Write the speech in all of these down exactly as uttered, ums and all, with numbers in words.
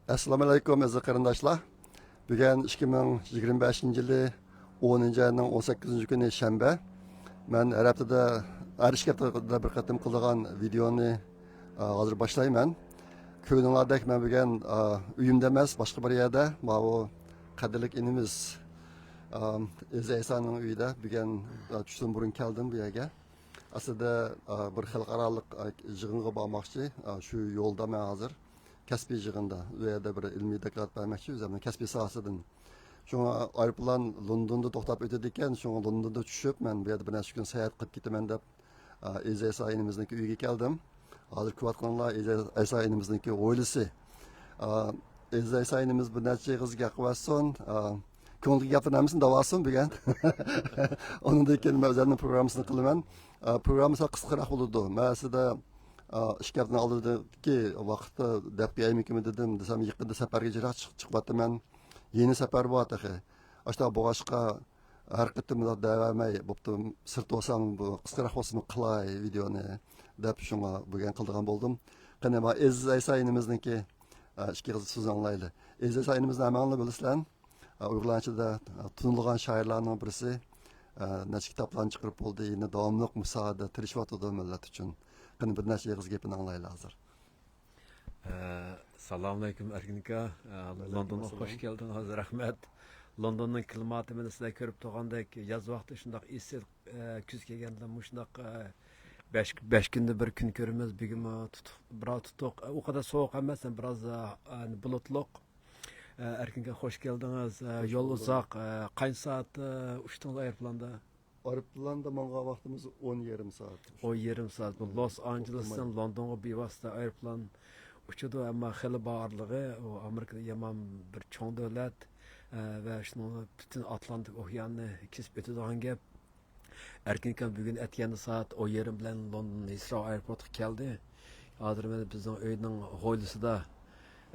ئەسسالامۇ ئەلەيكۇم، ئەزىز قېرىنداشلار. بۈگۈن ئىككى مىڭ يىگىرمە بەشىنچى يىلى ئونىنچى ئاينىڭ ئون سەككىزىنچى كۈنى شەنبە. مەن ھەر ھەپتىدە، ھەر ئىككى ھەپتىدە بىر قېتىم قىلىدىغان ۋىدېئونى، ئا، ھازىر باشلايمەن. كۆرگىنىڭلاردەك، مەن بۈگۈن، ئا، ئۆيۈمدە ئەمەس، باشقا بىر يەردە. ماۋۇ قەدىرلىك ئىنىمىز، ئا، ئەزىز ئەيسانىڭ ئۆيىدە. بۈگۈن، ئا، چۈشتىن بۇرۇن كەلدىم بۇ يەرگە. ئەسلىدە، ئا، بىر خەلقئارالىق، ئا، يىغىنغا بارماقچى. ئا، شۇ يولدا مەن ھازىر. كەسپىي يىغىندا، ئۇ يەردە بىر ئىلمىي دوكلات بەرمەكچى ئۆزۈمنىڭ كەسپىي ساھەسىدىن. شۇڭا ئايروپىلان لوندوندا توختاپ ئۆتىدىكەن، شۇڭا لوندوندا چۈشۈپ، مەن بۇ يەردە بىر نەچچە كۈن ساياھەت قىلىپ كېتىمەن دەپ، ئا، ئەزىز ئەيسا ئىنىمىزنىڭكى ئۆيىگە كەلدىم. ھازىر كۆرۈۋاتقىنىڭلار ئەزىز ئەيسا ئىنىمىزنىڭكى ھويلىسى. ئا، ئەزىز ئەيسا ئىنىمىز بىر نەچچە ئېغىز گەپ قىلىۋەتسۇن. ئا، كۆڭلىدىكى گەپلەرنى ھەممىسىنى دەۋالسۇن بۈگۈن. ئۇنىڭدىن كېيىن مەن ئۆزۈمنىڭ پروگراممىسىنى قىلىمەن. ئا، پروگرامما سەل قىسقىراق بولىدۇ. مەن ئەسلىدە، ئا، ئىككى ھەپتىنىڭ ئالدىدىكى ۋاقىتتا دەپ قويايمىكىنمۇ دېدىم، دېسەم، يېقىندا سەپەرگە يىراق چىق-، چىقىۋاتىمەن. يېڭى سەپەر بار تېخى. ئاشۇنداق بولغاچقا، ھەر قېتىم بۇنداق دەۋەرمەي، بوپتۇ، سىرت بولسام، بۇ قىسقىراق بولسىمۇ قىلاي ۋىدېئونى دەپ، شۇڭا بۈگۈن قىلىدىغان بولدۇم. قېنى، ما ئەزىز ئەيسا ئىنىمىزنىڭكى، ئا، ئىككى قىز سۆزىنى ئاڭلايلى. ئەزىز ئەيسا ئىنىمىزنى ھەممەڭلار بىلىسىلەر. ئۇيغۇرلارنىڭ ئىچىدە تونۇلغان شائىرلارنىڭ بىرسى. نەچچە كىتابلارنى چىقىرىپ بولدى، يەنە داۋاملىق مۇساھىدە تىرىشىۋاتىدۇ مىللەت ئۈچۈن. قېنى، بىر نەچچە ئېغىز گېپىنى ئاڭلايلى ھازىر. ئەسسالامۇئەلەيكۇم ئەركىن ئاكا. لوندونغا خوش كەلدىڭىز، رەھمەت. لوندوننىڭ كىلىماتى، مانا سىلەر كۆرۈپ تۇرغاندەك، ياز ۋاقتى شۇنداق ئېسىل، كۈز كەلگەندە مۇشۇنداق، بەش، بەش كۈندە بىر كۈن كۆرىمىز. بۈگۈنمۇ تۇتۇق، بىراز تۇتۇق، ئۇ قەدەر سوغۇق ئەمەس، بىراز بۇلۇتلۇق. ئەركىن ئاكا، خوش كەلدىڭىز. يول ئۇزاق. قانچە سائەت ئۇچتىڭىز ئايروپىلاندا؟ ئايروپىلاندا ماڭغان ۋاقتىمىز ئون يېرىم سائەت. ئون يېرىم سائەت. بۇ لوس ئانژېلېستىن لوندونغا بىۋاسىتە ئايروپىلان ئۇچىدۇ، ئەمما خېلى بار ئارىلىقى. ئۇ ئامېرىكىدا يامان بىر چوڭ دۆلەت، ۋە شۇنىڭ پۈتۈن ئاتلانتىك ئوكياننى كېسىپ ئۆتىدىغان گەپ. ئەركىن ئاكام بۈگۈن ئەتىگەندە سائەت ئون يېرىم بىلەن لوندون ھىسرو ئايروپورتقا كەلدى. ھازىر مانا بىزنىڭ ئۆينىڭ ھويلىسىدا،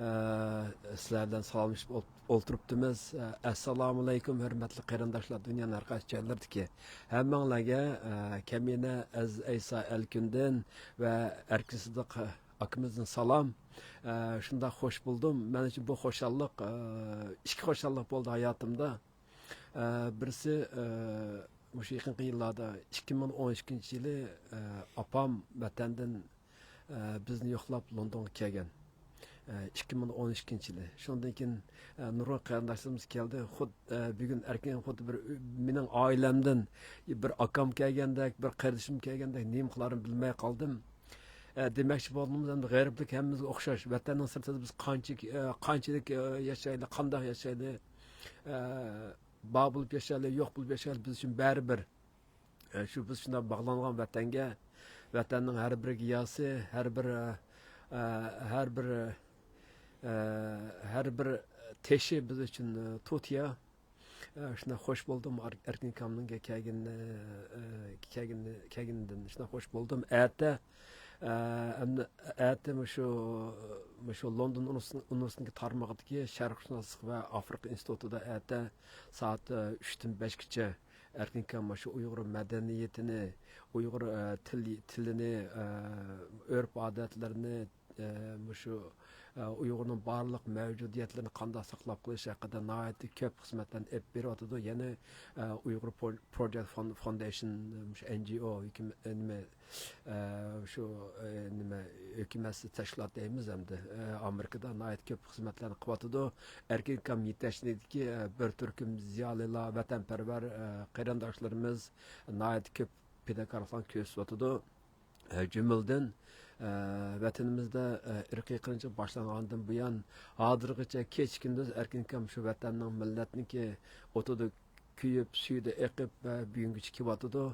ئە، سىلەر بىلەن سالاملىشىپ ئولت-، ئولتۇرۇپتىمىز. ئە، ئەسسالامۇئەلەيكۇم، ھۆرمەتلىك قېرىنداشلار، دۇنيانىڭ ھەر قايسى جايلىرىدىكى ھەممىڭلارگە، ئە، كەمىنە ئەزىز ئەيسا ئەلكۈندىن ۋە ئەركىن سىدىق ئاكىمىزدىن سالام. ئە، شۇنداق خوش بولدۇم. مەن ئۈچۈن بۇ خۇشاللىق، ئە، ئىككى خۇشاللىق بولدى ھاياتىمدا. ئە، بىرسى، ئە، مۇشۇ يېقىنقى يىللاردا، ئىككى مىڭ ئون ئىككىنچى يىلى، ئە، ئاپام ۋەتەندىن، ئە، بىزنى يوقلاپ لوندونغا كەلگەن. ئە، ئىككى مىڭ ئون ئىككىنچى يىلى. شۇندىن كېيىن، ئە، نۇرغۇن قېرىنداشلىرىمىز كەلدى. خۇد-، ئە، بۈگۈن ئەركىن خۇددى بىر ئۆ-، مېنىڭ ئائىلەمدىن بىر ئاكام كەلگەندەك، بىر قېرىندىشىم كەلگەندەك، نېمە قىلارىمنى بىلمەي قالدىم. ئە، دېمەكچى بولدۇقىمىز، ئەمدى غېرىبلىك ھەممىمىزگە ئوخشاش. ۋەتەننىڭ سىرتىدا بىز قانچە، ئە، قانچىلىك، ئە، ياشايلى، قانداق ياشايلى، ئە، بار بولۇپ ياشايلى، يوق بولۇپ ياشايلى، بىز ئۈچۈن بەرىبىر. ئە، شۇ بىز شۇنداق باغلانغان ۋەتەنگە، ۋەتەننىڭ ھەر بىر گىياسى، ھەر بىر، ئە، ئە، ھەر بىر، ئە، ھەر بىر تېشى بىز ئۈچۈن، ئە، توتىيا. ئە، شۇنداق خوش بولدۇم، ئەر-، ئەركىن ئاكامنىڭ كەلگىنى، ئە، كەلگىنى، كەلگىنىدىن شۇنداق خوش بولدۇم. ئەتە، ئە، ئەمدى ئەتە مۇشۇ، مۇشۇ لوندون ئۇنىۋېرسىتېتىنىڭ، ئۇنىۋېرسىتېتىنىڭ تارمىقىدىكى شەرقشۇناسلىق ۋە ئافرىقا ئىنستىتۇتىدا ئەتە سائەت، ئە، ئۈچتىن بەشكىچە ئەركىن ئاكام مۇشۇ ئۇيغۇر مەدەنىيىتىنى، ئۇيغۇر، ئە، تىل، تىلىنى، ئە، ئۆرپ-ئادەتلىرىنى، ئە، مۇشۇ، ئە، ئۇيغۇرنىڭ بارلىق مەۋجۇدىيەتلىرىنى قانداق ساقلاپ قېلىش ھەققىدە ناھايىتى كۆپ خىزمەتلەرنى ئېلىپ بېرىۋاتىدۇ. يەنى، ئە، ئۇيغۇر پرو-، پروجېكت فون-، فوندېيشن، مۇشۇ ئېن جى ئو، ھۆكۈم-، ئە، نېمە، ئە، شۇ، ئە، نېمە، ھۆكۈمەتسىز تەشكىلات دەيمىز ئەمدى. ئە، ئامېرىكىدا ناھايىتى كۆپ خىزمەتلەرنى قىلىۋاتىدۇ. ئەركىن ئاكام يېتەكچىلىكىدىكى، ئە، بىر تۈركۈم زىيالىيلار، ۋەتەنپەرۋەر، ئە، قېرىنداشلىرىمىز ناھايىتى كۆپ پىداكارلىقلارنى كۆرسىتىۋاتىدۇ. ئە، جۈملىدىن، ئە، ۋەتىنىمىزدە، ئە، ئىرقىي قىرغىنچىلىق باشلانغاندىن بۇيان، ھازىرغىچە كېچە-كۈندۈز ئەركىن ئاكام شۇ ۋەتەننىڭ، مىللەتنىڭكى ئوتىدا كۆيۈپ، سۈيىدە ئېقىپ، ئە، بۈگۈنگىچە كېلىۋاتىدۇ.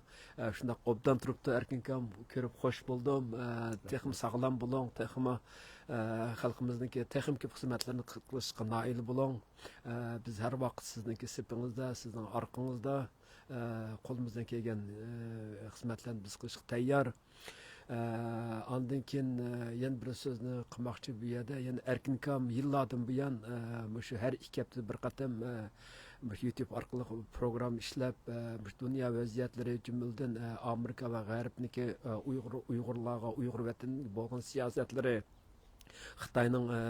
ئە، شۇنداق ئوبدان تۇرۇپتۇ ئەركىن ئاكام، كۆرۈپ خوش بولدۇم. ئە، تېخىمۇ ساغلام بولۇڭ، تېخىمۇ، ئە، خەلقىمىزنىڭكى تېخىمۇ كۆپ خىزمەتلەرنى قىلىشقا نائىل بولۇڭ. ئە، بىز ھەر ۋاقىت سىزنىڭكى سېپىڭىزدە، سىزنىڭ ئارقىڭىزدا. ئە، قولىمىزدىن كەلگەن، ئە، خىزمەتلەرنى بىز قىلىشقا تەييار. ئە، ئاندىن كېيىن، ئە، يەنە بىر سۆزنى قىلماقچى بۇ يەردە. يەنە ئەركىن ئاكام يىللاردىن بۇيان، ئە، مۇشۇ ھەر ئىككى ھەپتىدە بىر قېتىم، ئە، مۇشۇ يۇتۇب ئارقىلىق پروگرامما ئىشلەپ، ئە، مۇشۇ دۇنيا ۋەزىيەتلىرى، جۈملىدىن، ئە، ئامېرىكا ۋە غەربنىڭكى، ئە، ئۇيغۇر، ئۇيغۇرلارغا، ئۇيغۇر ۋەتىنىگە بولغان سىياسەتلىرى، خىتاينىڭ، ئە،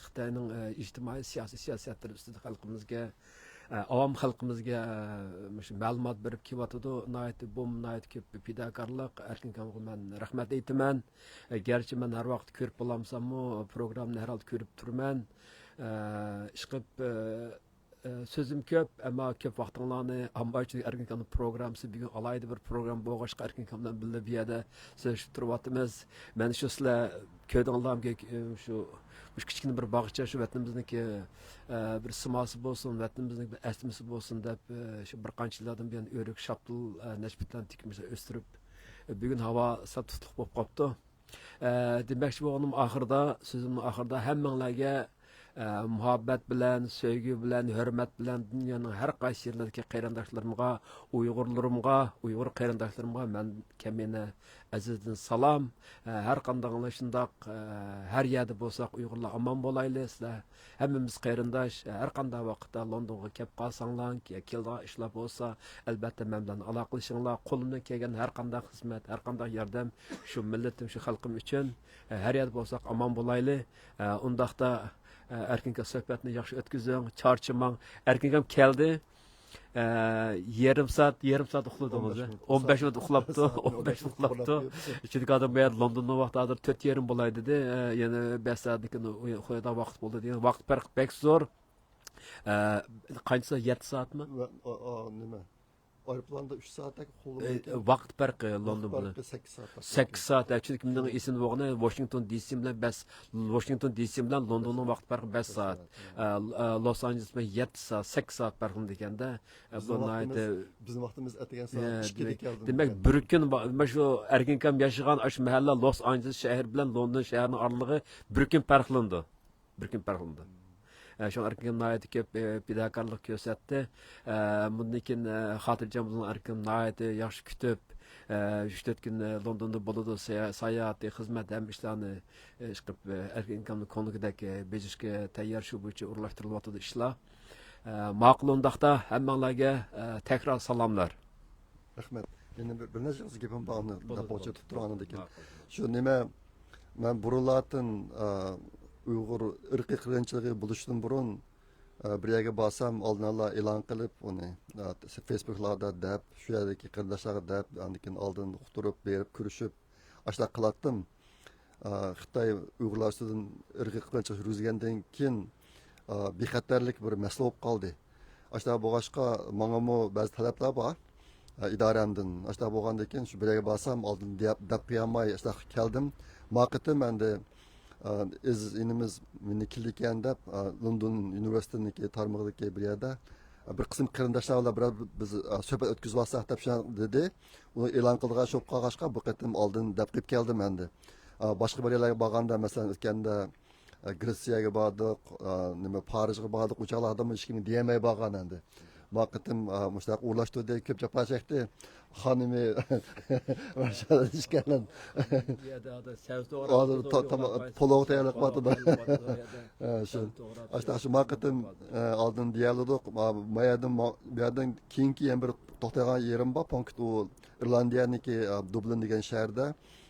خىتاينىڭ، ئە، ئىجتىمائىي سىياسىي سىياسەتلىرى ئۈستىدە خەلقىمىزگە، ئە، ئاۋام خەلقىمىزگە، ئە، مۇشۇ مەلۇمات بېرىپ كېلىۋاتىدۇ. ناھايىتى، بۇمۇ ناھايىتى كۆپ پىداكارلىق. ئەركىن ئاكامغا مەن رەھمەت ئېيتىمەن. ئە، گەرچە مەن ھەر ۋاقىت كۆرۈپ بولالمىساممۇ، پروگراممىنى ھەر ھالدا كۆرۈپ تۇرىمەن. ئە، ئىشقىلىپ، ئە، ئە، سۆزۈم كۆپ، ئەمما كۆپ ۋاقتىڭلارنى ئالماي، چۈنكى ئەركىن ئاكامنىڭ پروگراممىسى بۈگۈن ئالاھىدە بىر پروگرامما بولغاچقا، ئەركىن ئاكام بىلەن بىللە بۇ يەردە سۆزلىشىپ تۇرۇۋاتىمىز. مەن شۇ سىلەر كۆردۈڭلارمىكىن، شۇ، مۇشۇ كىچىككىنە بىر باغچە، شۇ ۋەتىنىمىزنىڭكى، ئە، بىر سىماسى بولسۇن، ۋەتىنىمىزنىڭ بىر ئەسلىمىسى بولسۇن دەپ، ئە، شۇ بىر قانچە يىللاردىن بۇيان ئۆرۈك، شاپتۇل، ئە، نەشپۈتلەرنى تىكىپ، مۇشۇنداق ئۆستۈرۈپ، بۈگۈن ھاۋا سەل تۇتۇق بولۇپ قاپتۇ. ئە، دېمەكچى بولغىنىم ئاخىرىدا، سۆزۈمنىڭ ئاخىرىدا ھەممىڭلارگە، ئە، مۇھەببەت بىلەن، سۆيگۈ بىلەن، ھۆرمەت بىلەن دۇنيانىڭ ھەر قايسى يېرلىرىدىكى قېرىنداشلىرىمغا، ئۇيغۇرلىرىمغا، ئۇيغۇر قېرىنداشلىرىمغا مەن كەمىنە ئەزىزدىن سالام. ئە، ھەر قانداقلا شۇنداق، ئە، ھەر يەردە بولساق ئۇيغۇرلار ئامان بولايلى. سىلەر ھەممىمىز قېرىنداش. ھەر قانداق ۋاقىتتا لوندونغا كەپ قالساڭلار، كە-، كېلىدىغان ئىشلار بولسا، ئەلبەتتە مەن بىلەن ئالاقىلىشىڭلار. قولۇمدىن كەلگەن ھەر قانداق خىزمەت، ھەر قانداق ياردەم شۇ مىللىتىم، شۇ خەلقىم ئۈچۈن. ھەر يەردە بولساق ئامان بولايلى. ئۇنداقتا، ئەركىن ئاكا، سۆھبەتنى ياخشى ئۆتكۈزۈڭ، چارچىماڭ. ئەركىن ئاكام كەلدى. ئە، يېرىم سائەت، يېرىم سائەت ئۇخلىدىڭىز، ئون بەش ئە؟ مىنۇت ئۇخلاپتۇ، ئون بەش مىنۇت ئۇخلاپتۇ. چۈنكى ئادەم بۇ يەردە لوندوننىڭ ۋاقتى ھازىر تۆت يېرىم بولاي دېدى. ئە، يەنە بەش سائەتتىن كېيىن ئۇخلايدىغان ۋاقىت بولدى دېگەن. ۋاقىت پەرقى بەك زور. ئە، قانچە سائەت؟ يەتتە سائەتمۇ؟ ۋە، ئا، ئا، نېمە؟ ئايروپىلاندا ئۈچ سائەتتەك ئۇخلىغۇم ئە، مۇمكىن. ۋاقىت پەرقى ۋاقىت لوندون بىلەن پەرقى سەككىز سائەت. سەككىز سائەت. ئە، چۈنكى مېنىڭ ئېسىمدە بولغىنى ۋاشىنگتون دى سى بىلەن بەس، ۋاشىنگتون دى سى بىلەن لوندوننىڭ ۋاقىت پەرقى بەش سائەت. ئە، ئە، لوس ئانژېلېس بىلەن يەتتە سائەت، سەككىز سائەت پەرقلىنىدىكەن-دە. ئە، بۇ بىزنىڭ ناھايىتى ۋاقتىمىز، بىزنىڭ ۋاقتىمىز ئەتىگەن سائەت ئىككىدە كەلدى. دېمەك، بىر كۈن با-، مانا شۇ ئەركىن ئاكام ياشىغان ئاشۇ مەھەللە، لوس ئانژېلېس شەھىرى بىلەن لوندون شەھىرىنىڭ ئارىلىقى بىر كۈن پەرقلىنىدۇ. بىر كۈن پەرقلىنىدۇ. ئە، شۇڭا ئەركىن ئاكام ناھايىتى كۆپ، ئە، پىداكارلىق كۆرسەتتى. ئە، بۇندىن كېيىن، ئە، خاتىرجەم بولۇڭ، ئەركىن ئاكام ناھايىتى ياخشى كۈتۈپ، ئە، ئۈچ تۆت كۈن، ئە، لوندوندا بولىدۇ، سايا-، ساياھەتى، خىزمەت، ھەممە ئىشلارنى، ئە، ئىشقىلىپ، ئە، ئەركىن ئاكامنىڭ كۆڭلىدەك، ئە، بېجىرىشكە تەييار، شۇ بويىچە ئورۇنلاشتۇرۇلۇۋاتىدۇ ئىشلار. ئە، ماقۇل ئۇنداقتا، ھەممەڭلارگە، ئە، تەكرار سالاملار. رەھمەت. يەنە بىر، بىر نەچچە ئىغزا گېپىم بار، ئۇنى بولىدۇ، دەپ بولدى. توختىتىپ تۇرۇڭ ئاندىن كېيىن. ماقۇل. شۇ نېمە، مەن بۇرۇنلاردىن، ئا، ئۇيغۇر ئىرقىي قىرغىنچىلىقى بولۇشتىن بۇرۇن، ئا، بىر يەرگە بارسام، ئالدىن ئالا ئېلان قىلىپ، ئۇنى، ئا، فېيسبۇكلاردا دەپ، شۇ يەردىكى قېرىنداشلارغا دەپ، ئاندىن كېيىن ئالدىن ئۇقتۇرۇپ، بېرىپ كۆرۈشۈپ، ئاشۇنداق قىلاتتىم. ئا، خىتاي ئۇيغۇرلار ئۈستىدىن ئىرقىي قىرغىنچىلىق يۈرگۈزگەندىن كېيىن، ئا، بىخەتەرلىك بىر مەسىلە بولۇپ قالدى. ئاشۇنداق بولغاچقا، ماڭىمۇ بەزى تەلەپلەر بار، ئا، ئىدارەمدىن. ئاشۇنداق بولغاندىن كېيىن، شۇ بىر يەرگە بارسام، ئالدىن دەپ، دەپ قويالماي، ئاشۇنداق كەلدىم. ما قېتىم ئەمدى، ئا، ئەزىز ئىنىمىز مېنى كېلىدىكەن دەپ، ئا، لوندون ئۇنىۋېرسىتېتىنىڭكى تارمىقىدىكى بىر يەردە، ئا، بىر قىسىم قېرىنداشلار بىلەن بىر، بىز، ئا، سۆھبەت ئۆتكۈزۈۋالساق دەپ شۇنداق دېدى. ئۇنى ئېلان قىلىدىغان ئىش بولۇپ قالغاچقا، بۇ قېتىم ئالدىن دەپ قويۇپ كەلدىم ئەمدى. ئا، باشقا بىر يەرلەرگە بارغاندا، مەسىلەن، ئۆتكەندە، ئا، گرېتسىيەگە باردۇق، ئا، نېمە، پارىژغا باردۇق، ئۇ چاغلاردا ھېچكىمگە دېيەلمەي بارغان ئەمدى. ما قېتىم، ئا، مۇشۇنداق ئورۇنلاشتۇردى، كۆپ جاپا چەكتى. خانىمى، ماشاللا، ئىكەنلەر. بۇ يەردە ھازىر سەۋزە توغراپ ھازىر تۇرىدۇ، تا-، تاما-، ئۇيغۇرلار پولۇق تەييارلاپ قويۇپ قويۇپتۇ. ھە، شۇ. سەۋزە توغراپ ئاشۇنداق، شۇ ما قېتىم، ئا، ئالدىن دېيەلىدۇق. ما-، ما يەردىن، ما-، بۇ يەردىن كېيىنكى يەنە بىر توختايدىغان يېرىم بار، پونكىت، ئۇ ئىرلاندىيەنىڭكى، ئا، دۇبلىن دېگەن شەھىرىدە.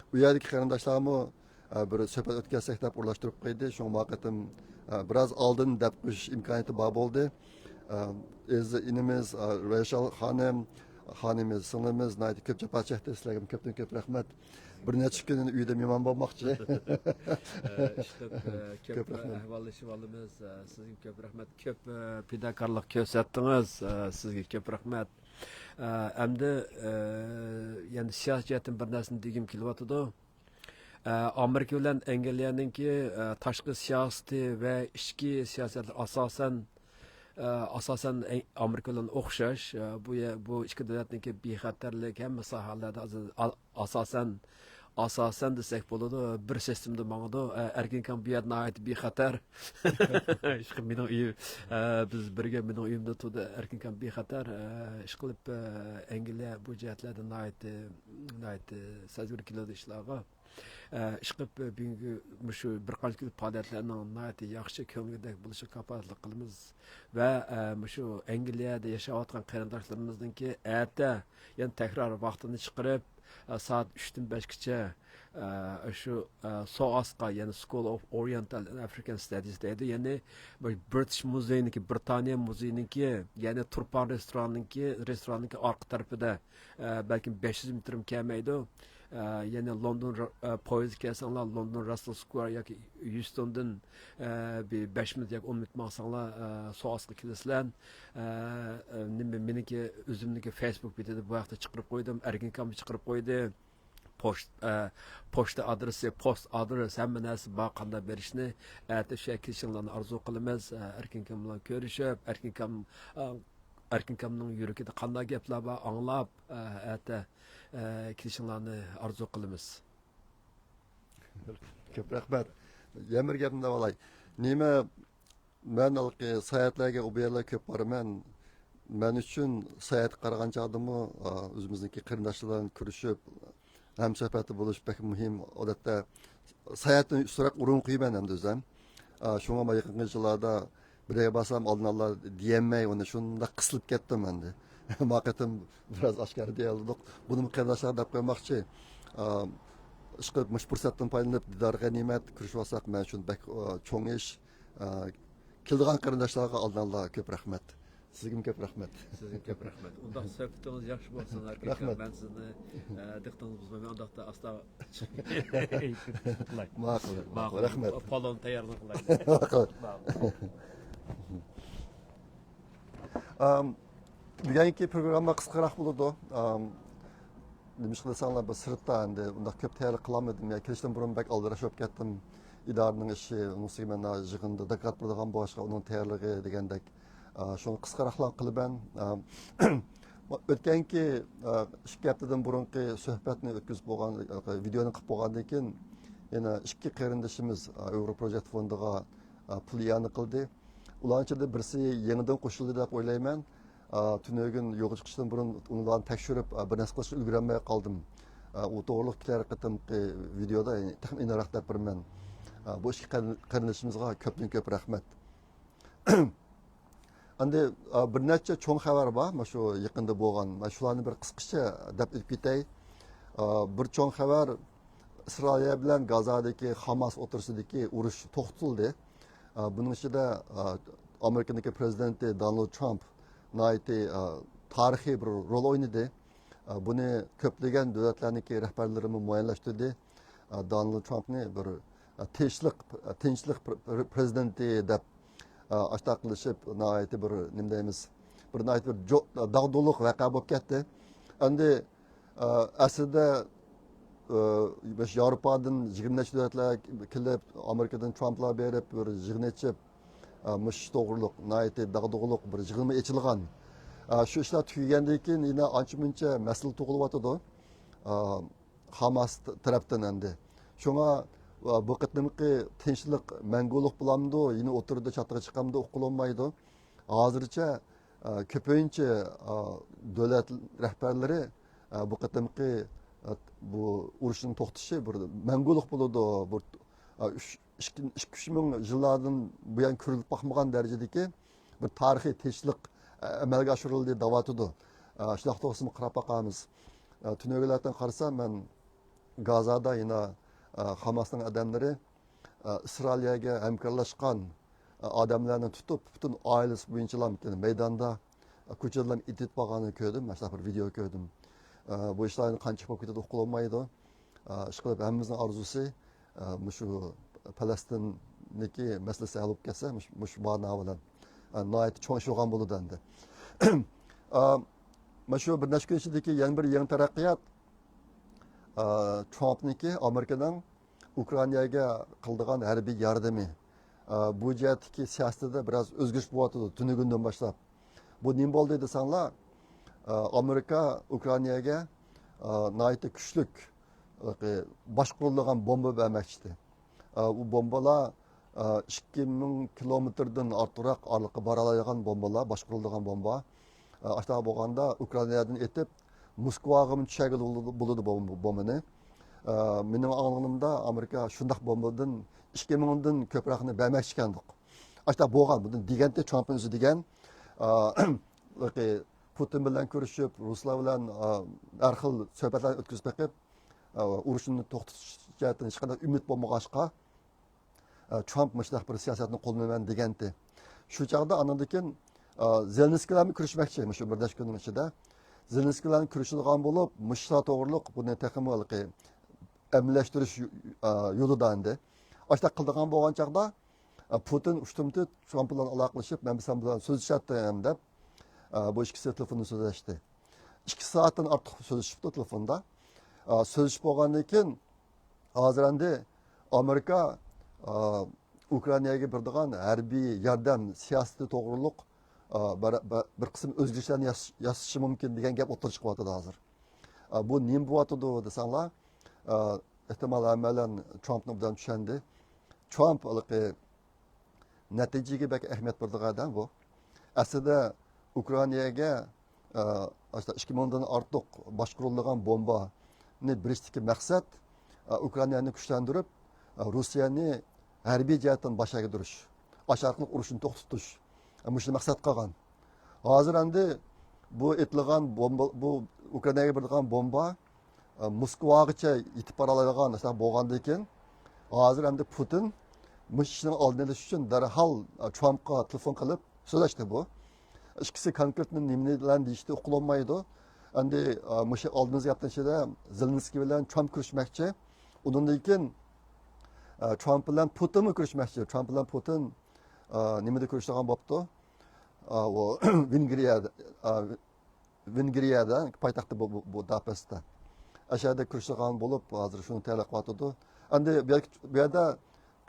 ئۇ يەردىكى قېرىنداشلارمۇ، ئە، بىر سۆھبەت ئۆتكۈزسەك دەپ ئورۇنلاشتۇرۇپ قويدى. شۇڭا ما قېتىم، ئە، بىراز ئالدىن دەپ قويۇش ئىمكانىيىتى بار بولدى. ئە، ئەزىز ئىنىمىز، ئە، رەيشال خانىم، خانىمىز، سىڭلىمىز ناھايىتى كۆپ جاپا چەكتى. سىلەرگە كۆپتىن كۆپ رەھمەت. بىر نەچچە كۈن ئۆيدە مېھمان بولماقچى. ئە، ئىشقىلىپ، ئە، كۆپ، كۆپ رەھمەت. ئەھۋاللىشىپ ئالىمىز. ئە، سىزگە كۆپ رەھمەت. كۆپ، ئە، پىداكارلىق كۆرسەتتىڭىز. ئە، سىزگە كۆپ رەھمەت. ئە، ئەمدى، ئە، يەنە سىياسىي جەھەتتىن بىر نەرسىنى دېگۈم كېلىۋاتىدۇ. ئە، ئامېرىكا بىلەن ئەنگلىيەنىڭكى، ئە، تاشقى سىياسىتى ۋە ئىچكى سىياسەتلىرى ئاساسەن، ئە، ئاساسەن ئەي-، ئامېرىكا بىلەن ئوخشاش. ئە، بۇ يە-، بۇ ئىككى دۆلەتنىڭكى بىخەتەرلىك ھەممە ساھەلەردە ئاسا-، ئا-، ئاساسەن، ئاساسەن دېسەك بولىدۇ، بىر سىستېمىدا ماڭىدۇ. ئە، ئەركىن ئاكام بۇ يەردە ناھايىتى بىخەتەر. ئىشقىلىپ مېنىڭ ئۆيۈم، ئە، بىز بىرگە مېنىڭ ئۆيۈمدە تۇردى. ئەركىن ئاكام بىخەتەر. ئە، ئىشقىلىپ، ئە، ئەنگلىيە بۇ جەھەتلەردە ناھايىتى، ناھايىتى سەزگۈر كېلىدۇ ئىشلارغا. ئە، ئىشقىلىپ، بۈگۈنكى مۇشۇ بىر قانچە كۈنلۈك پائالىيەتلەرنىڭ ناھايىتى ياخشى، كۆڭۈلگۈدەك بولۇشىغا كاپالەتلىك قىلىمىز ۋە، ئە، مۇشۇ ئەنگلىيەدە ياشاۋاتقان قېرىنداشلىرىمىزنىڭكى ئەتە يەنە تەكرار ۋاقتىنى چىقىرىپ، ئە، سائەت ئۈچتىن بەشكىچە، ئە، شۇ، ئە، سوئاسقا، يەنى School of Oriental and African Studies دەيدۇ. يەنى بىر برىتىش مۇزېيىنىڭكى، بىرىتانىيە مۇزېيىنىڭكى، يەنى تۇرپان رېستوراننىڭكى، رېستوراننىڭكى ئارقا تەرىپىدە، ئە، بەلكىم بەش يۈز مېتىرمۇ كەلمەيدۇ. ئە، يەنى لوندون را-، ئە، پويىزدا كەلسەڭلار، لوندون راسېل سكۋېر ياكى يۇستوندىن، ئە، بىر بەش مىنۇت ياكى ئون مىنۇت ماڭساڭلار، ئە، سوئاسقا كېلىسىلەر. ئە، ئە، نېمە، مېنىڭكى، ئۆزۈمنىڭكى فېيسبۇك بېتىدە بۇ ھەقتە چىقىرىپ قويدۇم، ئەركىن ئاكام چىقىرىپ قويدى. پوچت-، ئە، پوچتا ئادرېسى، پوست ئادرېسى، ھەممە نەرسە بار، قانداق بېرىشنى. ئەتە شۇ يەرگە كېلىشىڭلارنى ئارزۇ قىلىمىز. ئە، ئەركىن ئاكام بىلەن كۆرۈشۈپ، ئەركىن ئاكام، ئە، ئەركىن ئاكامنىڭ يۈرىكىدە قانداق گەپلەر بار، ئاڭلاپ، ئە، ئەتە، ئە، كېلىشىڭلارنى ئارزۇ قىلىمىز. كۆپ رەھمەت. يەنە بىر گەپنى دەۋالاي. نېمە، مەن ھېلىقى ساياھەتلەرگە ئۇ بۇ يەرلەرگە كۆپ بارىمەن. مەن ئۈچۈن ساياھەتكە قارىغان چاغدىمۇ، ئا، ئۆزىمىزنىڭكى قېرىنداشلار بىلەن كۆرۈشۈپ، ھەمسۆھبەتتە بولۇش بەك مۇھىم. ئادەتتە ساياھەتتىن ئۈستۈنرەك ئورۇن قويىمەن ئەمدى ئۆزۈم. ئا، شۇڭا مانا يېقىنقى يىللاردا بىر يەرگە بارسام ئالدىن ئالا دېيەلمەي، ئۇنى شۇنداق قىسىلىپ كەتتىم ئەمدى. ما قېتىم بىراز ئاشكارا دېيەلدۇق. بۇنىمۇ قېرىنداشلارغا دەپ قويماقچى. ئا، ئىشقىلىپ مۇشۇ پۇرسەتتىن پايدىلىنىپ دىدارغا نېمەت كۆرۈشۈۋالساق، مەن ئۈچۈن بەك، ئا، چوڭ ئىش. ئا، كېلىدىغان قېرىنداشلارغا ئالدىن ئالا كۆپ رەھمەت. سىزگىمۇ كۆپ رەھمەت. سىزگە كۆپ رەھمەت. ئۇنداق سۆھبىتىڭىز ياخشى بولسۇن، ئەركىن ئاكا. رەھمەت. مەن سىزنى، ئە، دىققىتىڭىزنى بۇزمايمەن. ئۇنداقتا ئاستا ماقۇل، ماقۇل. رەھمەت. پالون تەييارلىق قىلاي. ماقۇل. ئام، بۈگۈنكى پروگرامما قىسقىراق بولىدۇ. ئام، نېمە ئىش قىلساڭلار، بىر سىرتتا ئەمدى ئۇنداق كۆپ تەييارلىق قىلالمىدىم. يا كېلىشتىن بۇرۇن بەك ئالدىراش بولۇپ كەتتىم. ئىدارىنىڭ ئىشى، ئۇنىڭ ئۈستىگە مەن يىغىندا دوكلات بېرىدىغان بولغاچقا، ئۇنىڭ تەييارلىقى دېگەندەك، ئا، شۇنى قىسقىراقلا قىلىمەن. ئا، ئۆتكەنكى، ئا، ئىككى ھەپتىدىن بۇرۇنقى سۆھبەتنى ئۆتكۈزۈپ بولغان، ۋىدېونى قىلىپ بولغاندىن كېيىن، يەنە ئىككى قېرىندىشىمىز، ئا، ئۇيغۇر پروجېكت فوندىغا، ئا، پۇل ئىئانە قىلدى. ئۇلارنىڭ ئىچىدە بىرسى يېڭىدىن قوشۇلدى دەپ ئويلايمەن. ئا، تۈنۈگۈن يولغا چىقىشتىن بۇرۇن ئۇلارنى تەكشۈرۈپ، ئا، بىر نەرسە قىلىشقا ئۈلگۈرەلمەي قالدىم. ئا، ئۇ توغرىلىق كېلەر قېتىمقى ۋىدېودا تېخىمۇ ئېنىقراق دەپ بېرىمەن. ئا، بۇ ئىككى قېرىن-، قېرىندىشىمىزغا كۆپتىن كۆپ رەھمەت. ئەمدى، ئا، بىر نەچچە چوڭ خەۋەر بار، مانا شۇ يېقىندا بولغان. مانا شۇلارنى بىر قىسقىچە دەپ ئۆتۈپ كېتەي. ئا، بىر چوڭ خەۋەر، ئىسرائىلىيە بىلەن گازادىكى خاماس ئوتتۇرىسىدىكى ئۇرۇش توختىتىلدى. ئا، بۇنىڭ ئىچىدە، ئا، ئامېرىكىنىڭكى پرېزىدېنتى دونالد ترامپ ناھايىتى، ئا، تارىخىي بىر رول ئوينىدى. ئا، بۇنى كۆپلىگەن دۆلەتلەرنىڭكى رەھبەرلىرىمۇ مۇئەييەنلەشتۈردى. ئا، دونالد ترامپنى بىر، ئا، تىنچلىق، تىنچلىق پر-، پر-، پرېزىدېنتى دەپ، ئا، ئاشتاق قىلىشىپ، ناھايىتى بىر، نېمە دەيمىز، بىر ناھايىتى بىر جو-، داغدۇغىلىق ۋەقە بولۇپ كەتتى. ئەمدى، ئا، ئەسلىدە، ئا، مۇشۇ ياۋروپادىن يىگىرمە نەچچە دۆلەتلەر كېلىپ، ئامېرىكىدىن ترامپلار بېرىپ، بىر يىغىن ئېچىپ، ئا، مۇشۇ توغرۇلۇق ناھايىتى داغدۇغىلىق بىر يىغىنمۇ ئېچىلغان. ئا، شۇ ئىشلار تۈگىگەندىن كېيىن يەنە ئانچە مۇنچە مەسىلە تۇغۇلۇۋاتىدۇ. ئا، خاماس ت-، تەرەپتىن ئەمدى. شۇڭا، ئا، بۇ قېتىمقى تىنچلىق مەڭگۈلۈك بولامدۇ، يەنە ئوتتۇرىدا چاتىقى چىقامدۇ، ئۇقۇلۇنمايدۇ. ھازىرچە، ئا، كۆپىنچە، ئا، دۆلەت رەھبەرلىرى، ئا، بۇ قېتىمقى، ئا، بۇ ئۇرۇشنىڭ توختىشى بىر مەڭگۈلۈك بولىدۇ، بىر، ئا، ئۈچ، ئىككى، ئىككى، ئۈچ مىڭ يىللاردىن بۇيان كۆرۈلۈپ باقمىغان دەرىجىدىكى بىر تارىخىي تىنچلىق، ئە، ئەمەلگە ئاشۇرۇلدى دەۋاتىدۇ. ئە، شۇنداق توغرىسىمۇ قاراپ باقارمىز. ئە، تۈنۈگۈنلەردىن قارىسام، مەن گازادا يەنە، ئە، خاماسنىڭ ئادەملىرى، ئە، ئىسرائىلىيەگە ھەمكارلاشقان، ئە، ئادەملەرنى تۇتۇپ، پۈتۈن ئائىلىسى بويىچىلا مەيداندا، ئە، كوچىدىلا ئېتىپ بارغاننى كۆردۈم. مانا شۇنداق بىر ۋىدېو كۆردۈم. ئە، بۇ ئىشلار قانچە بولۇپ كېتىدۇ، ئۇقۇلۇنمايدۇ. ئە، ئىشقىلىپ ھەممىمىزنىڭ ئارزۇسى، ئە، مۇشۇ پەلەستىننىڭكى مەسىلىسى ھەل بولۇپ كەتسە، مۇشۇ، مۇشۇ مانا بىلەن، ئە، ناھايىتى چوڭ ئىش بولغان بولىدۇ ئەمدى. ئە، مانا شۇ بىر نەچچە كۈن ئىچىدىكى يەنە بىر يېڭى تەرەققىيات، ئە، ترامپنىڭكى، ئامېرىكىنىڭ ئۇكرائىناگە قىلىدىغان ھەربىي ياردىمى، ئە، بۇ جەھەتتىكى سىياسىتىدە بىراز ئۆزگىرىش بولۇۋاتىدۇ تۈنۈگۈندىن باشلاپ. بۇ نېمە بولدى دېسەڭلار، ئە، ئامېرىكا ئۇكرائىناگە، ئە، ناھايىتى كۈچلۈك، ئە، باشقۇرۇلىدىغان بومبا بەرمەكچى ئىدى. ئە، ئۇ بومبىلار، ئە، ئىككى مىڭ كىلومېتىردىن ئارتۇقراق ئارىلىققا بارالايدىغان بومبىلار، باشقۇرۇلىدىغان بومبا. ئە، ئاشۇنداق بولغاندا ئۇكرائىنادىن ئېتىپ، موسكۋاغىمۇ چۈشۈرگىلى بولىدۇ بومبىنى. ئە، مېنىڭ ئاڭلىغىنىمدا ئامېرىكا شۇنداق بومبىدىن ئىككى مىڭدىن كۆپرەكنى بەرمەكچى ئىكەندۇق. ئاشۇنداق بولغان، بۇنى دېگەنتى ترامپنىڭ ئۆزى دېگەن. ئە، پۇتىن بىلەن كۆرۈشۈپ، رۇسلار بىلەن، ئە، ھەر خىل سۆھبەتلەرنى ئۆتكۈزۈپ بېقىپ، ئۇرۇشنى توختىتىش جەھەتتىن ھېچقانداق ئۈمىد بولمىغاچقا، ئە، ترامپ مۇشۇنداق بىر سىياسەتنى قوللىنىمەن دېگەنتى. شۇ چاغدا ئاندىن كېيىن، ئە، زېلېنسكىي بىلەن كۆرۈشمەكچى مۇشۇ بىر نەچچە كۈننىڭ ئىچىدە. زېلېنسكىي بىلەن كۆرۈشىدىغان بولۇپ، مۇشۇ توغرۇلۇق بۇنى تېخىمۇ ھېلىقى ئەمەلىيلەشتۈرۈش يو-، ئە، يولىدا ئەمدى. ئاشۇنداق قىلىدىغان بولغان چاغدا، ئە، پۇتىن ئۇشتۇمتۇت ترامپ بىلەن ئالاقىلىشىپ، مەن سەن بىلەن سۆزلىشەتتىم دەپ، ئە، بۇ ئىككىسى تېلېفوندا سۆزلەشتى. ئىككى سائەتتىن ئارتۇق سۆزلىشىپتۇ تېلېفوندا. ئە، سۆزلىشىپ بولغاندىن كېيىن، ھازىر ئەمدى ئامېرىكا، ئە، ئۇكرائىناگە بېرىدىغان ھەربىي ياردەم سىياسىتى توغرۇلۇق، ئە، بىر، بىر، بىر قىسىم ئۆزگىرىشلەرنى ياس-، ياسىشى مۇمكىن دېگەن گەپ ئوتتۇرىغا چىقىۋاتىدۇ ھازىر. ئە، بۇ نېمە بولۇۋاتىدۇ دېسەڭلار، ئە، ئېھتىمال ھەممەيلەن ترامپنى ئوبدان چۈشەندى. ترامپ ھېلىقى نەتىجىگە بەك ئەھمىيەت بېرىدىغان ئادەم بۇ. ئەسلىدە ئۇكرائىناگە، ئە، ئىككى مىڭدىن ئارتۇق باشقۇرۇلىدىغان بومبانى بېرىشتىكى مەقسەت، ئە، ئۇكرائىنانى كۈچلەندۈرۈپ، ئە، روسىيەنى ھەربىي جەھەتتىن باش ئەگدۈرۈش، ئاشۇ ئارقىلىق ئۇرۇشنى توختىتىش، ئە، مۇشۇنى مەقسەت قىلغان. ھازىر ئەمدى بۇ ئېتىلغان بومبا، بۇ ئۇكرائىناگە بېرىدىغان بومبا ئە، موسكۋاغىچە يېتىپ بارالايدىغان نەرسە بولغاندىن كېيىن، ھازىر ئەمدى پۇتىن مۇشۇ ئىشنىڭ ئالدىنى ئېلىش ئۈچۈن دەرھال، ئە، ترامپقا تېلېفون قىلىپ سۆزلەشتى بۇ. ئىككىسى كونكرېتنى نېمە بىلەن دېيىشتى ئۇقۇلمايدۇ. ئەمدى، ئە، مۇشۇ ئالدىمىزدا گەپنىڭ ئىچىدە زېلېنسكىي بىلەن ترامپ كۆرۈشمەكچى. ئۇنىڭدىن كېيىن، ئە، ترامپ بىلەن پۇتىنمۇ كۆرۈشمەكچى. ترامپ بىلەن پۇتىن، ئە، نېمىدە كۆرۈشىدىغان بوپتۇ؟ ئە، ئۇ ۋېنگرىيەدە، ئە، ۋېنگرىيەدە، پايتەختى بۇ، بۇ، بۇداپېستتا. ئەشەدە كۆرۈشىدىغان بولۇپ، ھازىر شۇنى تەييارلاپ قىلىۋاتىدۇ. ئەمدى بۇ يەر-، بۇ يەردە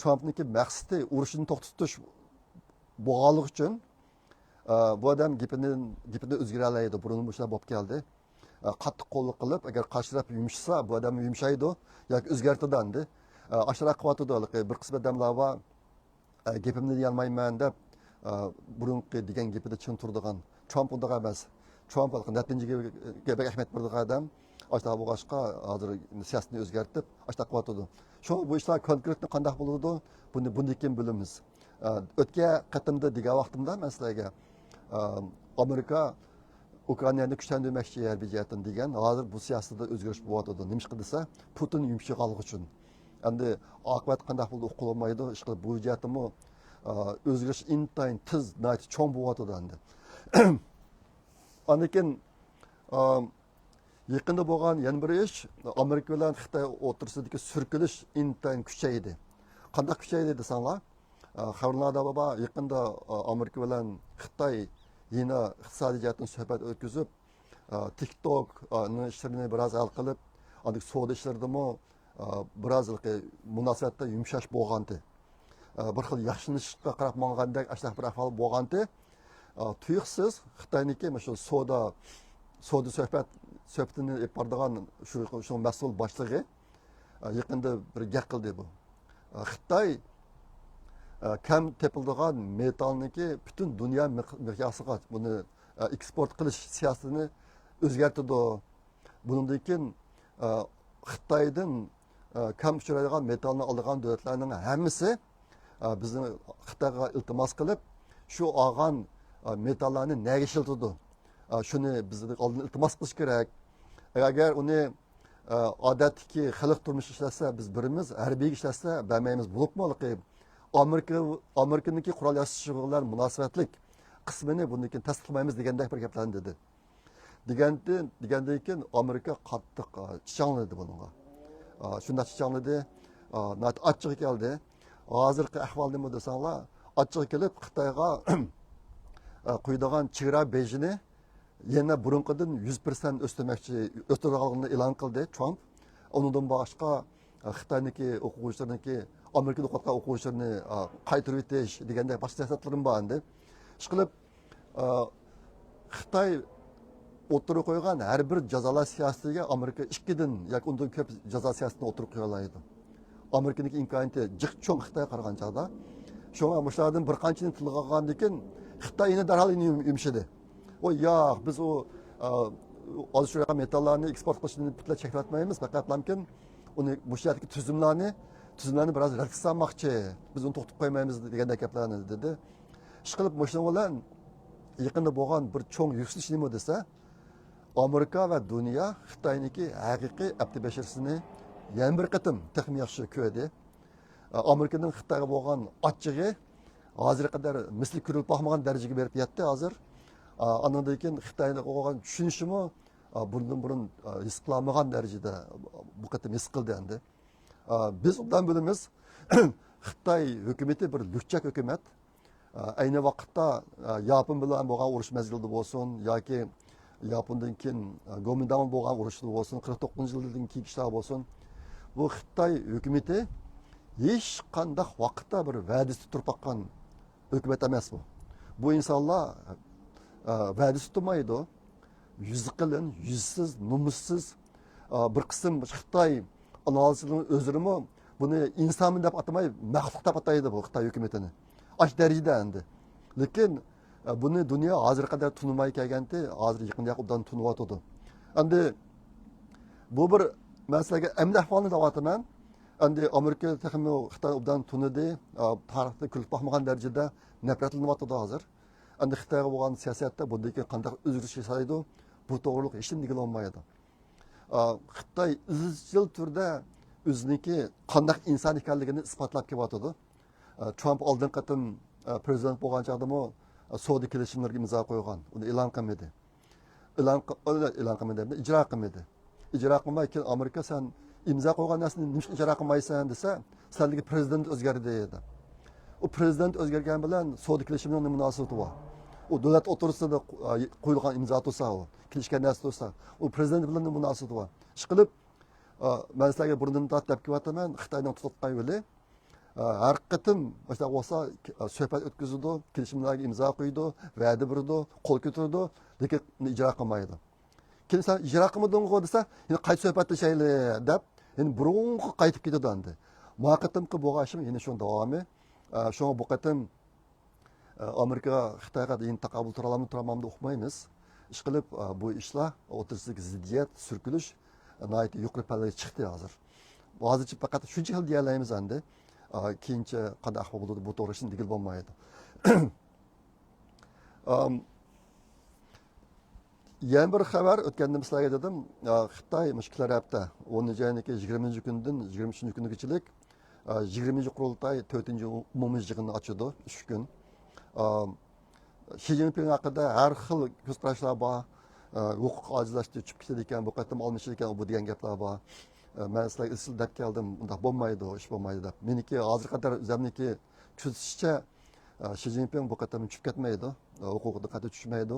ترامپنىڭكى مەقسىتى ئۇرۇشنى توختىتىش بولغانلىقى ئۈچۈن، ئە، بۇ ئادەم گېپىنى، گېپىنى ئۆزگەرەلەيدۇ. بۇرۇن مۇشۇنداق بولۇپ كەلدى. ئە، قاتتىق قوللۇق قىلىپ، ئەگەر قارشى تەرەپ يۇمشىسا، بۇ ئادەم يۇمشايدۇ ياكى ئۆزگەرتىدۇ ئەمدى. ئە، ئاشۇنداق قىلىۋاتىدۇ. ھېلىقى بىر قىسىم ئادەملەر بار، ئە، گېپىمنى دېيەلمەيمەن دەپ، ئە، بۇرۇنقى دېگەن گېپىدە چىڭ تۇرىدىغان. ترامپ ئۇنداق ئەمەس. ترامپ ھېلىقى نەتىجىگە بەك ئەھمىيەت بېرىدىغان ئادەم. ئاشۇنداق بولغاچقا، ھازىر سىياسىتىنى ئۆزگەرتىپ، ئاشۇنداق قىلىۋاتىدۇ. شۇڭا بۇ ئىشلار كونكرېتنى قانداق بولىدۇ، بۇنى، بۇندىن كېيىن بىلىمىز. ئە، ئۆتكەن قېتىمدا دېگەن ۋاقتىمدا مەن سىلەرگە، ئە، ئامېرىكا ئۇكرائىنانى كۈچلەندۈرمەكچى ھەربىي جەھەتتىن دېگەن، ھازىر بۇ سىياسەتتە ئۆزگىرىش بولۇۋاتىدۇ. نېمىشقا دېسە، پۇتىن يۇمشىغانلىقى ئۈچۈن. ئەمدى ئاقىۋەت قانداق بولىدۇ ئۇقۇلمايدۇ. ئىشقىلىپ بۇ جەھەتتىمۇ، ئە، ئۆزگىرىش ئىنتايىن تېز، ناھايىتى چوڭ بولۇۋاتىدۇ ئەمدى. ئاندىن كېيىن، ئە، يېقىندا بولغان يەنە بىر ئىش، ئامېرىكا بىلەن خىتاي ئوتتۇرىسىدىكى سۈركىلىش ئىنتايىن كۈچەيدى. قانداق كۈچەيدى دېسەڭلار، ئە، خەۋەرلەردە بار، يېقىندا، ئە، ئامېرىكا بىلەن خىتاي يەنە ئىقتىسادىي جەھەتتىن سۆھبەت ئۆتكۈزۈپ، ئە، تىك توك، ئە، نىڭ ئىشلىرىنى بىراز ھەل قىلىپ، ئاندىن سودا ئىشلىرىدىمۇ، ئە، بىراز ھېلىقى مۇناسىۋەتتە يۇمشاش بولغانتى. ئە، بىر خىل ياخشىلىنىشقا قاراپ ماڭغاندەك ئاشۇنداق بىر ئەھۋال بولغانتى. ئە، تۇيۇقسىز خىتاينىڭكى مۇشۇ سودا، سودا سۆھبەت، سۆھبىتىنى ئېلىپ بارىدىغان شۇ، شۇ مەسئۇل باشلىقى، ئە، يېقىندا بىر گەپ قىلدى بۇ. ئە، خىتاي، ئە، كەم تېپىلىدىغان مېتالنىڭكى پۈتۈن دۇنيا مىق-، مىقياسىغا بۇنى، ئە، ئېكسپورت قىلىش سىياسىتىنى ئۆزگەرتىدۇ. بۇنىڭدىن كېيىن، ئە، خىتايدىن، ئە، كەم ئۇچرايدىغان مېتالنى ئالىدىغان دۆلەتلەرنىڭ ھەممىسى، ئە، بىزنىڭ خىتايغا ئىلتىماس قىلىپ، شۇ ئالغان، ئە، مېتاللارنى نەگە ئىشلىتىدۇ؟ ئە، شۇنى بىز ئالدىن ئىلتىماس قىلىش كېرەك. ئەگەر ئۇنى، ئە، ئادەتتىكى خەلق تۇرمۇشى ئىشلەتسە، بىز بېرىمىز، ھەربىيگە ئىشلەتسە، بەرمەيمىز. بولۇپمۇ ھېلىقى ئامېرىكا، ئامېرىكىنىڭكى قورال ياسىشىغا بىلەن مۇناسىۋەتلىك قىسمىنى بۇندىن كېيىن تەستىقلىمايمىز دېگەندەك بىر گەپلەرنى دېدى. دېگەندىن، دېگەندىن كېيىن ئامېرىكا قاتتىق، ئا، چىچاڭلىدى بۇنىڭغا. ئا، شۇنداق چىچاڭلىدى، ئا، ناھايىتى ئاچچىقى كەلدى. ھازىرقى ئەھۋال نېمە دېسەڭلار، ئاچچىقى كېلىپ خىتايغا، ئا، قويىدىغان چېگرا بېجىنى يەنە بۇرۇنقىدىن يۈز پىرسەنت ئۆستۈرمەكچى، ئۆستۈرىدىغانلىقىنى ئېلان قىلدى ترامپ. ئۇنىڭدىن باشقا، ئا، خىتاينىڭكى ئوقۇغۇچىلىرىنىڭكى، ئامېرىكىدا ئوقۇۋاتقان ئوقۇغۇچىلىرىنى، ئا، قايتۇرۇۋېتىش دېگەندەك باشقا سىياسەتلىرىمۇ بار ئەمدى. ئىشقىلىپ، ئا، خىتاي ئوتتۇرىغا قويغان ھەر بىر جازالاش سىياسىتىگە ئامېرىكا ئىككىدىن ياكى ئۇندىن كۆپ جازا سىياسىتىنى ئوتتۇرىغا قويالايدۇ. ئامېرىكىنىڭكى ئىمكانىيىتى جىق چوڭ خىتايغا قارىغان چاغدا. شۇڭا مۇشۇلاردىن بىر قانچىنى تىلغا ئالغاندىن كېيىن خىتاي يەنە دەرھال يەنە يۇم-، يۇمشىدى. ۋاي ياق، بىز ئۇ، ئا، ئاز ئۇچرايدىغان مېتاللارنى ئېكسپورت قىلىشنى پۈتۈنلەي چەكلەتمەيمىز، پەقەتلەمكىن ئۇنى مۇشۇ يەردىكى تۈزۈملەرنى، تۈزۈملەرنى بىراز رەتكە سالماقچى، بىز ئۇنى توختىتىپ قويمايمىز دېگەندەك گەپلەرنى دېدى. ئىشقىلىپ مۇشۇنىڭ بىلەن يېقىندا بولغان بىر چوڭ يۈكسىلىش نېمە دېسە، ئامېرىكا ۋە دۇنيا خىتاينىڭكى ھەقىقىي ئەپتى بەشىرىسىنى يەنە بىر قېتىم تېخىمۇ ياخشى كۆردى. ئامېرىكىنىڭ خىتايغا بولغان ئاچچىقى ھازىرغا قەدەر مىسلى كۆرۈلۈپ باقمىغان دەرىجىگە بېرىپ يەتتى ھازىر. ئانىڭدىن كېيىن خىتايغا بولغان چۈشىنىشىمۇ بۇندىن بۇرۇن ھېس قىلالمىغان دەرىجىدە بۇ قېتىم ھېس قىلدى ئەمدى. بىز ئوبدان بىلىمىز، خىتاي ھۆكۈمىتى بىر لۈكچەك ھۆكۈمەت. ئەينى ۋاقىتتا ياپون بىلەن بولغان ئۇرۇش مەزگىلىدە بولسۇن ياكى ياپوندىن كېيىن گومىنداڭ بولغان ئۇرۇشتا بولسۇن، قىرىق توققۇزىنچى يىلدىن كېيىنكى ئىشلار بولسۇن، بۇ خىتاي ھۆكۈمىتى ھېچقانداق ۋاقىتتا بىر ۋەدىسىدە تۇرۇپ باققان ھۆكۈمەت ئەمەس بۇ. بۇ ئىنسانلار ۋەدىسىدە تۇرمايدۇ. يۈزى قېلىن، يۈزسىز، نومۇسسىز، بىر قىسىم خىتاي ئانالىزچىلىرىنىڭ ئۆزلىرىمۇ بۇنى ئىنسانمۇ دەپ ئاتىماي، مەخلۇق دەپ ئاتايدۇ بۇ خىتاي ھۆكۈمىتىنى. ئاش دەرىجىدە ئەمدى. لېكىن بۇنى دۇنيا ھازىرغا قەدەر تونۇماي كەلگەنتى، ھازىر يېقىندا ئوبدان تونۇۋاتىدۇ. ئەمدى بۇ بىر، مەن سىلەرگە ئەمدى ئەھۋالنى دەۋاتىمەن. ئەمدى ئامېرىكا تېخىمۇ خىتاي ئوبدان تونۇدى، تارىختا كۆرۈلۈپ باقمىغان دەرىجىدە نەپرەتلىنىۋاتىدۇ ھازىر. ئەمدى خىتايغا بولغان سىياسەتتە بۇندىن كېيىن قانداق ئۆزگىرىش ياسايدۇ، بۇ توغرۇلۇق ھېچنېمە دېگىلى بولمايدۇ. خىتاي ئىزچىل تۈردە ئۆزىنىڭكى قانداق ئىنسان ئىكەنلىكىنى ئىسپاتلاپ كېلىۋاتىدۇ. ترامپ ئالدىنقى قېتىم پرېزىدېنت بولغان چاغدىمۇ سودا كېلىشىملىرىغا ئىمزا قويغان، ئۇنى ئېلان قىلمىدى. ئېلان قىل-، ئېلان قىلمىدى، ئىجرا قىلمىدى. ئىجرا قىلماي، كېيىن ئامېرىكا، سەن ئىمزا قويغان نەرسىنى نېمىشقا ئىجرا قىلمايسەن دېسە، سەندىكى پرېزىدېنت ئۆزگەردى دەپ. ئۇ پرېزىدېنت ئۆزگەرگەن بىلەن سودا كېلىشىمىنىڭ نېمە مۇناسىۋىتى بار؟ ئۇ دۆلەت ئوتتۇرىسىدا قويۇلغان ئىمزا تۇرسا، ئۇ كېلىشكەن نەرسە تۇرسا، ئۇ پرېزىدېنت بىلەن نېمە مۇناسىۋىتى بار؟ ئىشقىلىپ، مەن سىلەرگە بۇرنۇمدىن تارتىپ دەپ كېلىۋاتىمەن، خىتاينىڭ تۇتۇۋاتقان يولى، ھەر قېتىم مۇشۇنداق بولسا، سۆھبەت ئۆتكۈزىدۇ، كېلىشىملەرگە ئىمزا قويىدۇ، ۋەدە بېرىدۇ، قول كۆتۈرىدۇ، لېكىن ئىجرا قىلمايدۇ. كېيىن سەن ئىجرا قىلمىدىڭغۇ دېسە، يەنە قايتا سۆھبەتلىشەيلى دەپ، يەنە بۇرۇنقى قايتىپ كېتىدۇ ئەمدى. ما قېتىمقى بولغان ئىشىم يەنە شۇنىڭ داۋامى. ئە، شۇڭا بۇ قېتىم، ئە، ئامېرىكا خىتايغا دېگەن تاقابىل تۇرالامدۇ، تۇرالمامدۇ ئۇقمايمىز. ئىشقىلىپ، ئە، بۇ ئىشلار ئوتتۇرىسىدىكى زىددىيەت، سۈركىلىش، ئە، ناھايىتى يۇقىرى پەللىگە چىقتى ھازىر. ھازىرچە پەقەت شۇنچە خىل دېيەلەيمىز ئەمدى. ئە، كېيىنچە قانداق ئەھۋال بولىدۇ، بۇ توغرىسىدا دېگىلى بولمايدۇ. ئام، يەنە بىر خەۋەر، ئۆتكەندە سىلەرگە دېدىم، ئا، خىتاي مۇشۇ كېلەر ھەپتە ئونىنچى ئاينىڭكى يىگىرمىنچى كۈنىدىن يىگىرمە ئۈچىنچى كۈنىگىچىلىك، ئا، يىگىرمىنچى قۇرۇلتاي تۆتىنچى ئومۇمىي يىغىنىنى ئاچىدۇ، ئۈچ كۈن. ئا، شى جىنپىڭ ھەققىدە ھەر خىل كۆز قاراشلار بار. ئا، ھوقۇق ئاجىزلاشتى، چۈشۈپ كېتىدىكەن، بۇ قېتىم ئالمىشىدىكەن، بۇ دېگەن گەپلەر بار. ئا، مەن سىلەرگە ئىزچىل دەپ كەلدىم، ئۇنداق بولمايدۇ، ئىش بولمايدۇ دەپ. مېنىڭكى ھازىرغا قەدەر ئۆزۈمنىڭكى كۆزىتىشىچە، ئە، شى جىنپىڭ بۇ قېتىم چۈشۈپ كەتمەيدۇ. ئە، ھوقۇقىدىن قەتئىي چۈشمەيدۇ.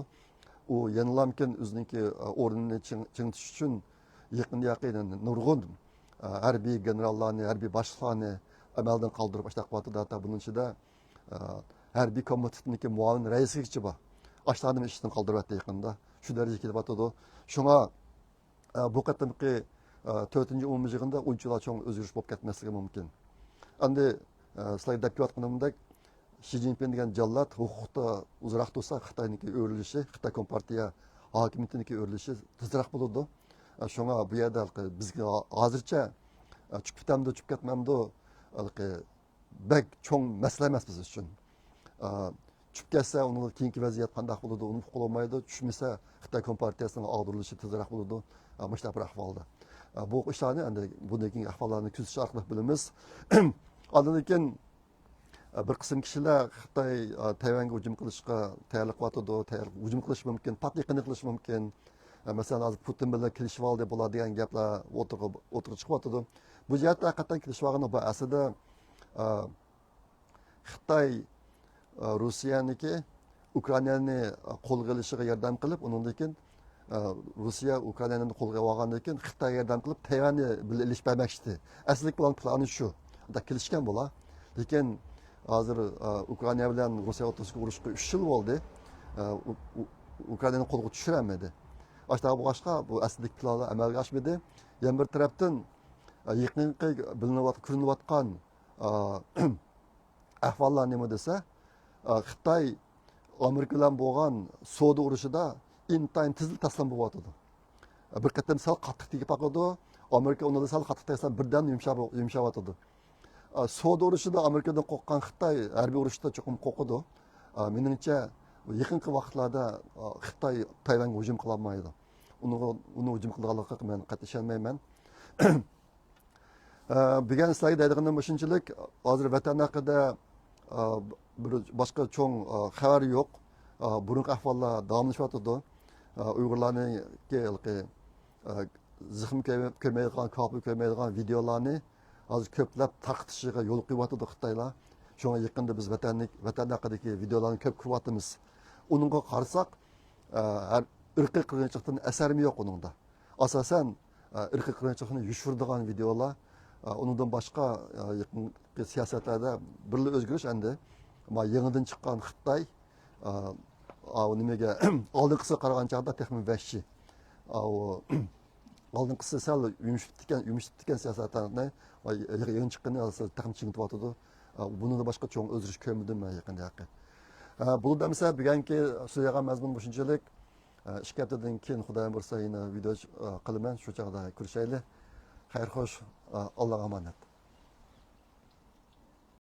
ئۇ يەنىلامكىن ئۆزىنىڭكى، ئە، ئورنىنى چىڭ-، چىڭىتىش ئۈچۈن يېقىندا ياقى نۇرغۇن، ئە، ھەربىي گېنېراللارنى، ھەربىي باشلىقلارنى ئەمەلدىن قالدۇرۇپ ئاشتاق قىلىۋاتىدۇ. ھەتتا بۇنىڭ ئىچىدە، ئە، ھەربىي كومىتېتنىڭكى مۇئاۋىن رەئىسىگىچە بار. ئاشتاقنى ئىشتىن قالدۇرۇۋەتتى يېقىندا. شۇ دەرىجىگە كېلىۋاتىدۇ. شۇڭا، ئە، بۇ قېتىمقى، ئە، تۆتىنچى ئومۇمىي يىغىندا ئۇنچىۋالا چوڭ ئۆزگىرىش بولۇپ كەتمەسلىكى مۇمكىن. ئەمدى، ئە، سىلەرگە دەپ كېلىۋاتقىنىمدەك، شى جىنپىڭ دېگەن جاللات ھوقۇقتا ئۇزراق تۇرسا، خىتاينىڭكى ئۆرۈلۈشى، خىتاي كومپارتىيە ھاكىمىيىتىنىڭكى ئۆرۈلۈشى تېزرەك بولىدۇ. ئە، شۇڭا بۇ يەردە ھېلىقى بىزگە ھازىرچە، ئە، چۈشۈپ كېتەمدۇ، چۈشۈپ كەتمەمدۇ، ھېلىقى بەك چوڭ مەسىلە ئەمەس بىز ئۈچۈن. ئا، چۈشۈپ كەتسە، ئۇنىڭ كېيىنكى ۋەزىيەت قانداق بولىدۇ، ئۇنى ئۇققىلى بولمايدۇ. چۈشمىسە، خىتاي كومپارتىيەسىنىڭ ئاغدۇرۇلۇشى تېزرەك بولىدۇ. ئا، مۇشۇنداق بىر ئەھۋالدا. ئا، بۇ ئىشلارنى ئەمدى بۇندىن كېيىنكى ئەھۋاللارنى كۆزىتىش ئارقىلىق بىلىمىز. ئاندىن كېيىن، ئا، بىر قىسىم كىشىلەر خىتاي، ئا، تەيۋەنگە ھۇجۇم قىلىشقا تەييارلىق قىلىۋاتىدۇ، تەييارلىق، ھۇجۇم قىلىشى مۇمكىن، پات يېقىندا قىلىشى مۇمكىن. ئا، مەسىلەن، ھازىر پۇتىن بىلەن كېلىشىۋالدى، بۇلار دېگەن گەپلەر ئوتتۇرىغا، ئوتتۇرىغا چىقىۋاتىدۇ. بۇ جەھەتتە ھەقىقەتەن كېلىشىۋالغىنى بار. ئەسلىدە، ئا، خىتاي، ئا، روسىيەنىڭكى ئۇكرائىنانى قولغا ئېلىشىغا ياردەم قىلىپ، ئۇنىڭدىن كېيىن، ئا، روسىيە ئۇكرائىنانى قولغا ئالغاندىن كېيىن خىتايغا ياردەم قىلىپ، تەيۋەننى بىللە ئېلىشىپ بەرمەكچى ئىدى. ئەسلىدىكى پىلان، پىلانى شۇ. ئۇنداق كېلىشكەن بولا. لېكىن ھازىر، ئا، ئۇكرائىنا بىلەن روسىيە ئوتتۇرىسىدىكى ئۇرۇشقا ئۈچ يىل بولدى. ئا، ئۇ-، ئۇ-، ئۇكرائىنانى قولغا چۈشۈرەلمىدى. ئاشۇنداق بولغاچقا، بۇ ئەسلىدىكى پىلانلار ئەمەلگە ئاشمىدى. يەنە بىر تەرەپتىن، ئا، يېقىنقى بىلىنىۋات-، كۆرۈنۈۋاتقان، ئا، ئەھۋاللار نېمە دېسە، ئا، خىتاي ئامېرىكا بىلەن بولغان سودا ئۇرۇشىدا ئىنتايىن تېزلا تەسلىم بولۇۋاتىدۇ. بىر قېتىم سەل قاتتىق تېگىپ باقىدۇ، ئامېرىكا ئۇنىڭدا سەل قاتتىق تەگسە بىردەم يۇمشاپ، يۇمشاۋاتىدۇ. ئا، سودا ئۇرۇشىدا ئامېرىكىدىن قورققان خىتاي ھەربىي ئۇرۇشتا چوقۇم قورقىدۇ. ئا، مېنىڭچە، يېقىنقى ۋاقىتلاردا، ئا، خىتاي تەيۋەنگە ھۇجۇم قىلالمايدۇ. ئۇنىڭغا، ئۇنى ھۇجۇم قىلىدىغانلىقىغا مەن قەتئىي ئىشەنمەيمەن. ئە، بۈگۈن سىلەرگە دەيدىغىنىم مۇشۇنچىلىك، ھازىر ۋەتەن ھەققىدە، ئە، بىر باشقا چوڭ، ئە، خەۋەر يوق. ئە، بۇرۇنقى ئەھۋاللار داۋاملىشىۋاتىدۇ. ئە، ئۇيغۇرلارنىڭكى ھېلىقى، ئە، زىخىم كۆرمەي-، كۆرمەيدىغان، كاپىر كۆرمەيدىغان ۋىدېئولارنى ھازىر كۆپلەپ تارقىتىشىغا يول قويۇۋاتىدۇ خىتايلار. شۇڭا يېقىندا بىز ۋەتەنلىك، ۋەتەن ھەققىدىكى ۋىدېئولارنى كۆپ كۆرۈۋاتىمىز. ئۇنىڭغا قارىساق، ئە، ھەر ئىرقىي قىرغىنچىلىقتىن ئەسەرمۇ يوق ئۇنىڭدا. ئاساسەن، ئە، ئىرقىي قىرغىنچىلىقنى يوشۇرىدىغان ۋىدېئولار، ئە، ئۇنىڭدىن باشقا، ئە، يېقىنقى سىياسەتلەردە بىرلا ئۆزگىرىش ئەمدى. ما يېڭىدىن چىققان خىتاي، ئە، ئاۋۇ نېمىگە، ئالدىنقىسىغا قارىغان چاغدا تېخىمۇ ۋەھشىي. ئاۋۇ ئالدىنقىسى سەل يۇمشىتىپتىكەن، يۇمشىتىپتىكەن سىياسەتلەرنى، ۋە يېڭى چىققىنى تېخىمۇ چىڭىتىۋاتىدۇ. ئە، بۇنىڭدىن باشقا چوڭ ئۆزگىرىش كۆرمىدىم مەن يېقىندا ھەققى. ئە، بولدى ئەمىسە، بۈگۈنكى سۆزلەيدىغان مەزمۇن مۇشۇنچىلىك. ئە، ئىككى ھەپتىدىن كېيىن خۇدايىم بۇيرۇسا يەنە ۋىدېو، ئە، قىلىمەن. شۇ چاغدا كۆرۈشەيلى. خەير خوش، ئە، ئاللاغا ئامانەت.